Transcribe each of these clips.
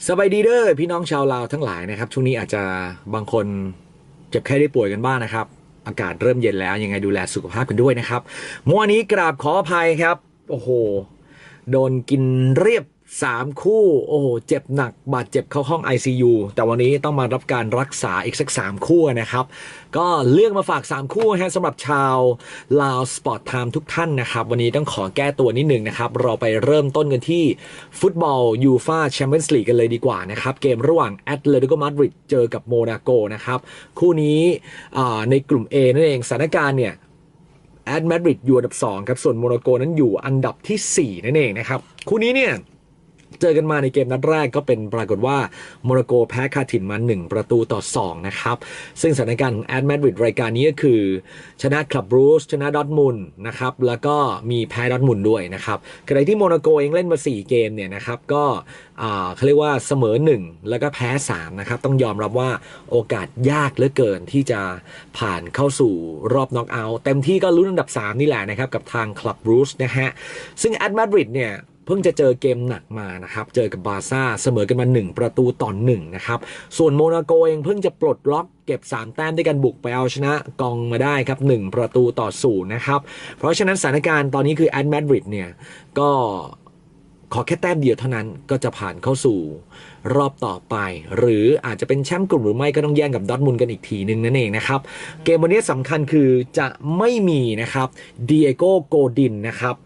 ສະບາຍດີເດີພີ່ນ້ອງຊາວລາວທັງຫຼາຍນະຄັບ. ຊ່ວງນີ້ອາດຈະບາງຄົນເຈັບໄຂ້ໄດ້ປ່ວຍກັນບ້າງນະຄັບ. ອາກາດເລີ່ມເຢັນແລ້ວ, ຍັງໄງດູແລສຸຂະພາບກັນດ້ວຍນະຄັບ. ມື້ວານນີ້ກາບຂໍອະໄພຄັບ. ໂອ້ໂຫ ໂດນກິນລຽບສາມຄູ່. ໂອ້ໂຫ ເຈັບໜັກ, ບາດເຈັບເຂົ້າຫ້ອງໄອຊີຢູ. ແຕ່ວັນນີ້ຕ້ອງມາຮັບການລັກສາອີກສັກສາມຄູ່ນະຄັບ. ກໍເລືອກມາຝາກສາມຄູ່ນະ ສຳລັບຊາວລາວສະປອດທາມທຸກທ່ານນະຄັບ. ວັນນີ້ຕ້ອງຂໍແກ້ຕົວນິດໜຶ່ງນະຄັບ. ເຮົາໄປເລີ່ມຕົ້ນກັນທີ່ຟຸດບອລຢູຟາແຊມປຽນລີກກັນເລີຍດີກວ່ານະຄັບ. ເກມລະຫວ່າງແອັດເລຕິໂກມາດຣິດເຈີກັບໂມນາໂກນະຄັບ. ຄູ່ນີ້ ອາ ໃນກຸ່ມເອນັ້ນເອງ. ສະຖານະການເນ່ຍ ແອັດມາດຣິດຢູ່ອັນດັບສອງຄັບ, ສ່ວນໂມນາໂກນັ້ນຢູ່ອັນດັບທີສີ່ນັ້ນເອງນະຄັບ. ຄູ່ນີ້ເນ່ຍ ເຈີກັນມາໃນເກມນັດແລກກໍເປັນປາກົດວ່າໂມນາໂກແພ້ຄາຖິ່ນມາໜຶ່ງປະຕູຕໍ່ສອງນະຄັບ. ຊຶ່ງສະຖານະການຂອງແອັດມາດຣິດລາຍການນີ້ກໍຄື ຊະນະຄລັບບຣູສ, ຊະນະດອດມຸນນະຄັບ, ແລ້ວກໍມີແພ້ດອດມຸນດ້ວຍນະຄັບ. ຂະນະທີ່ໂມນາໂກເອງເຫຼັ້ນມາສີ່ເກມເນ່ຍນະຄັບ ກໍ ອາ ເຂົາຮຽກວ່າສະເໝີໜຶ່ງ ແລ້ວກໍແພ້ສາມນະຄັບ. ຕ້ອງຍອມຮັບວ່າໂອກາດຍາກເຫຼືອເກີນທີ່ຈະຜ່ານເຂົ້າສູ່ຮອບນັອກເອົາ. ເຕັມທີ່ກໍລຸ້ນອັນດັບສາມນີ້ແຫຼະນະຄັບ ກັບທາງຄລັບບຣູສນະຮະ. ຊຶ່ງແອັດມາດຣິດເນ່ຍ ເພິ່ງຈະເຈີເກມໜັກມານະຄັບ, ເຈີກັບບາຊາ ສະເໝີກັນມາໜຶ່ງປະຕູຕໍ່ໜຶ່ງນະຄັບ. ສ່ວນໂມນາໂກເອງເພິ່ງຈະປົດລັອກເກັບສາມແຕ້ມດ້ວຍກັນ, ບຸກໄປເອົາຊະນະກອງມາໄດ້ຄັບ ໜຶ່ງປະຕູຕໍ່ສູນນະຄັບ. ເພາະສະນັ້ນສະຖານະການຕອນນີ້ຄືແອັດມາດຣິດເນ່ຍ ກໍຂໍແຄ່ແຕ້ມດຽວເທົ່ານັ້ນ ກໍຈະຜ່ານເຂົ້າສູ່ຮອບຕໍ່ໄປ ຫຼືອາດຈະເປັນແຊ້ມກຸ່ມ ຫຼືໄມ່ກໍຕ້ອງແຍ່ງກັບດອດມຸນກັນອີກທີໜຶ່ງນັ້ນເອງນະຄັບ. ເກມວັນນີ້ສຳຄັນຄືຈະໄມ່ມີນະຄັບ ດີເອໂກ ໂກດິນນະຄັບ.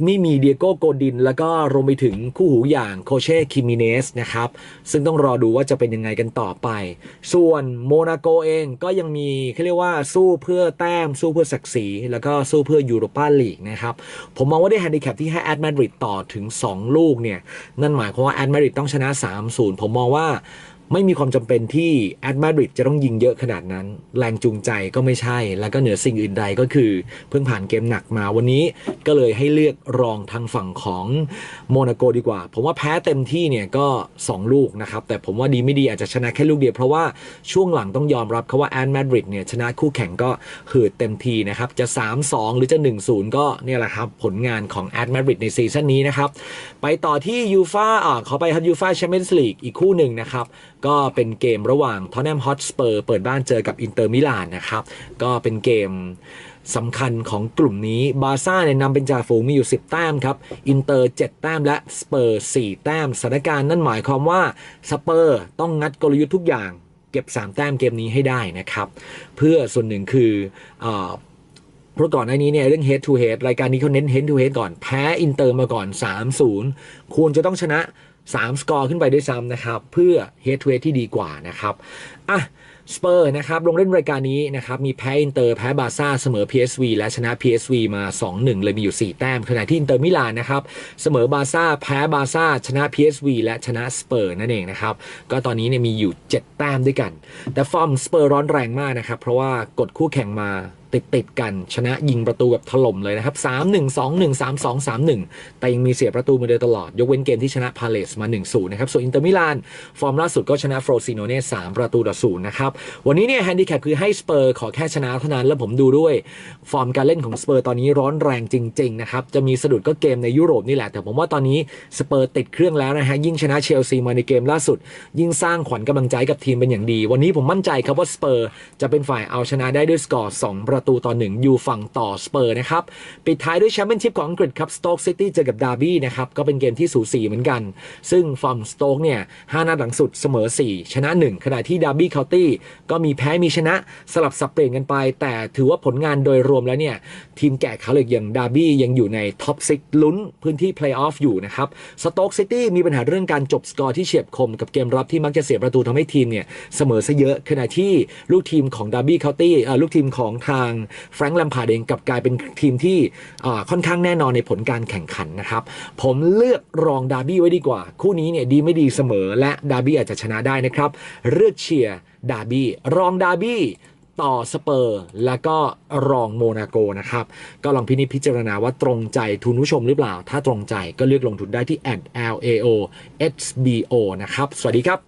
ນີ້ມີ Diego Godin ແລ້ວກໍລວມໄປເຖິງຄູ່ຫູຢ່າງ Jose Gimenez ນະຄັບ, ຊຶ່ງຕ້ອງລໍດູວ່າຈະເປັນຍັງໄງກັນຕໍ່ໄປ. ສ່ວນໂມນາໂກເອງກໍຍັງມີ ເຂົາຮຽກວ່າສູ້ເພື່ອແຕ້ມ, ສູ້ເພື່ອສັກສີ ແລ້ວກໍສູ້ເພື່ອ Europa League ນະຄັບ. ຜົມມອງວ່າດ້ວຍ handicap ທີ່ໃຫ້ແອັດມາດຣິດຕໍ່ເຖິງສອງລູກເນ່ຍ, ນັ້ນໝາຍຄວາມວ່າແອັດມາດຣິດຕ້ອງຊະນະສາມສູນ. ຜົມມອງວ່າ ໄມ່ມີຄວາມຈຳເປັນທີ່ແອັດມາດຣິດຈະຕ້ອງຍິງເຍອະຂະໜາດນັ້ນ, ແຮງຈູງໃຈກໍໄມ່ໃຊ່ ແລ້ວກໍເໜືອສິ່ງອື່ນໃດກໍຄືເພິ່ງຜ່ານເກມໜັກມາ. ວັນນີ້ກໍເລີຍໃຫ້ເລືອກລອງທາງຝັ່ງຂອງໂມນາໂກດີກວ່າ. ຜົມວ່າແພ້ເຕັມທີ່ເນ່ຍກໍສອງລູກນະຄັບ, ແຕ່ຜົມວ່າດີໄມ່ດີອາດຈະຊະນະແຄ່ລູກດຽວ, ເພາະວ່າຊ່ວງຫຼັງຕ້ອງຍອມຮັບເຂົາວ່າແອັດມາດຣິດເນ່ຍຊະນະຄູ່ແຂ່ງກໍຫືດເຕັມທີ່ນະຄັບ. ຈະສາມສອງ ຫຼືຈະໜຶ່ງສູນ ກໍນີ້ແຫຼະຄັບ ຜົນງານຂອງແອັດມາດຣິດໃນຊີຊັນນີ້ນະຄັບ. ໄປຕໍ່ທີ່ຢູຟາ ອາ ຂໍອະໄພຄັບ ຢູຟາແຊມປຽນລີກອີກຄູ່ໜຶ່ງນະຄັບ. ກໍເປັນເກມລະຫວ່າງ Tottenham Hotspur ເປີດບ້ານເຈີກັບ Inter Milan ນະຄັບ. ກໍເປັນເກມສຳຄັນຂອງກຸ່ມນີ້. ບາຊາເນ່ຍນຳເປັນຈ່າຝູງມີຢູ່ສິບແຕ້ມຄັບ, ອິນເຕີເຈັດແຕ້ມ ແລະ ສະເປີສີ່ແຕ້ມ. ສະຖານະການນັ້ນໝາຍຄວາມວ່າສະເປີຕ້ອງງັດກົນລະຍຸດທຸກຢ່າງ ເກັບສາມແຕ້ມເກມນີ້ໃຫ້ໄດ້ນະຄັບ ເພື່ອສ່ວນໜຶ່ງຄື ອາ ເພາະກ່ອນໜ້ານີ້ເນ່ຍ ເລື່ອງ head to head ລາຍການນີ້ເຂົາເນັ້ນ head to head ກ່ອນ, ແພ້ອິນເຕີມາກ່ອນ ສາມສູນ ຄວນຈະຕ້ອງຊະນະ ສາມສະກໍຂຶ້ນໄປດ້ວຍຊ້ຳນະຄັບ ເພື່ອ head to head ທີ່ດີກວ່ານະຄັບ. ອາ ສະເປີນະຄັບ ລົງເຫຼັ້ນລາຍການນີ້ນະຄັບ ມີແພ້ອິນເຕີ ແພ້ບາຊາ ສະເໝີ PSV ແລະ ຊະນະ PSV ມາສອງໜຶ່ງ ເລີຍມີຢູ່ສີ່ແຕ້ມ. ຂະນະທີ່ອິນເຕີມິລານນະຄັບ ສະເໝີບາຊາ ແພ້ບາຊາ ຊະນະ PSV ແລະ ຊະນະສະເປີນັ້ນເອງນະຄັບ. ກໍຕອນນີ້ເນ່ຍມີຢູ່ເຈັດແຕ້ມດ້ວຍກັນ. ແຕ່ຟອມສະເປີຮ້ອນແຮງມາກນະຄັບ ເພາະວ່າກົດຄູ່ແຂ່ງມາ ຕິດໆກັນ ຊະນະຍິງປະຕູແບບຖະຫຼົ່ມເລີຍນະຄັບ ສາມໜຶ່ງ ສອງໜຶ່ງ ສາມສອງ ສາມໜຶ່ງ ແຕ່ຍັງມີເສຍປະຕູມາໂດຍຕະຫຼອດ ຍົກເວັ້ນເກມທີ່ຊະນະ Palace ມາໜຶ່ງສູນນະຄັບ. ສ່ວນ Inter Milan ຟອມລ່າສຸດກໍຊະນະ Frosinone ສາມປະຕູຕໍ່ສູນນະຄັບ. ວັນນີ້ເນ່ຍ handicap ຄືໃຫ້ສະເປີຂໍແຄ່ຊະນະເທົ່ານັ້ນ ແລ້ວຜົມດູດ້ວຍຟອມການເຫຼັ້ນຂອງສະເປີຕອນນີ້ຮ້ອນແຮງຈິງໆນະຄັບ. ຈະມີສະດຸດກໍເກມໃນຢູໂຣບນີ້ແຫຼະ ແຕ່ຜົມວ່າຕອນນີ້ສະເປີຕິດເຄື່ອງແລ້ວນະຮະ ຍິ່ງຊະນະເຊລຊີມາໃນເກມລ່າສຸດ ຍິ່ງສ້າງຂວັນກຳລັງໃຈກັບທີມເປັນຢ່າງດີ. ວັນນີ້ຜົມໝັ້ນໃຈຄັບວ່າສະເປີ ຈະເປັນຝ່າຍເອົາຊະນະໄດ້ດ້ວຍສະກໍສອງປະຕູຕໍ່ໜຶ່ງ ຢູ່ຝັ່ງຕໍ່ສະເປີນະຄັບ. ປິດທ້າຍດ້ວຍ Championship ຂອງອັງກິດຄັບ Stoke City ເຈີກັບ Derby ນະຄັບ ກໍເປັນເກມທີ່ສູສີເໝືອນກັນ ຊຶ່ງຟອມ Stoke ເນ່ຍ ຫ້ານັດຫຼັງສຸດສະເໝີສີ່ ຊະນະໜຶ່ງ ຂະນະທີ່ Derby County ກໍມີແພ້ມີຊະນະ ສະຫຼັບສັບປ່ຽນກັນໄປ ແຕ່ຖືວ່າຜົນງານໂດຍລວມແລ້ວເນ່ຍ ທີມແກະຂາວເຫຼັກຢ່າງ Derby ຍັງຢູ່ໃນ Top Six ລຸ້ນພື້ນທີ່ Playoff ຢູ່ນະຄັບ. Stoke City ມີບັນຫາເລື່ອງການຈົບສະກໍທີ່ສຽບຄົມ ກັບເກມຮັບທີ່ມັກຈະເສຍປະຕູ ທຳໃຫ້ທີມເນ່ຍສະເໝີຊະເຍອະ ຂະນະທີ່ລູກທີມຂອງ Derby County ເອີ ລູກທີມຂອງທາງ Frank Lampard ເອງ ກັບກາຍເປັນທີມທີ່ ເອີ ຄ່ອນຂ້າງແນ່ນອນໃນຜົນການແຂ່ງຂັນນະຄັບ. ຜົມເລືອກລອງ Derby ໄວ້ດີກວ່າ. ຄູ່ນີ້ເນ່ຍ ດີໄມ່ດີສະເໝີ ແລະ Derby ອາດຈະຊະນະໄດ້ນະຄັບ. ເລືອກເຊຍ Derby ລອງ Derby ຕໍ່ສະເປີ ແລ້ວກໍລອງໂມນາໂກນະຄັບ. ກໍລອງພິນິດພິຈາລະນາວ່າຕົງໃຈທຸກຜູ້ຊົມຫຼືເປົ່າ. ຖ້າຕົງໃຈກໍເລືອກລົງທຶນໄດ້ທີ່ at L A O H B O ນະຄັບ. ສະຫວັດດີຄັບ.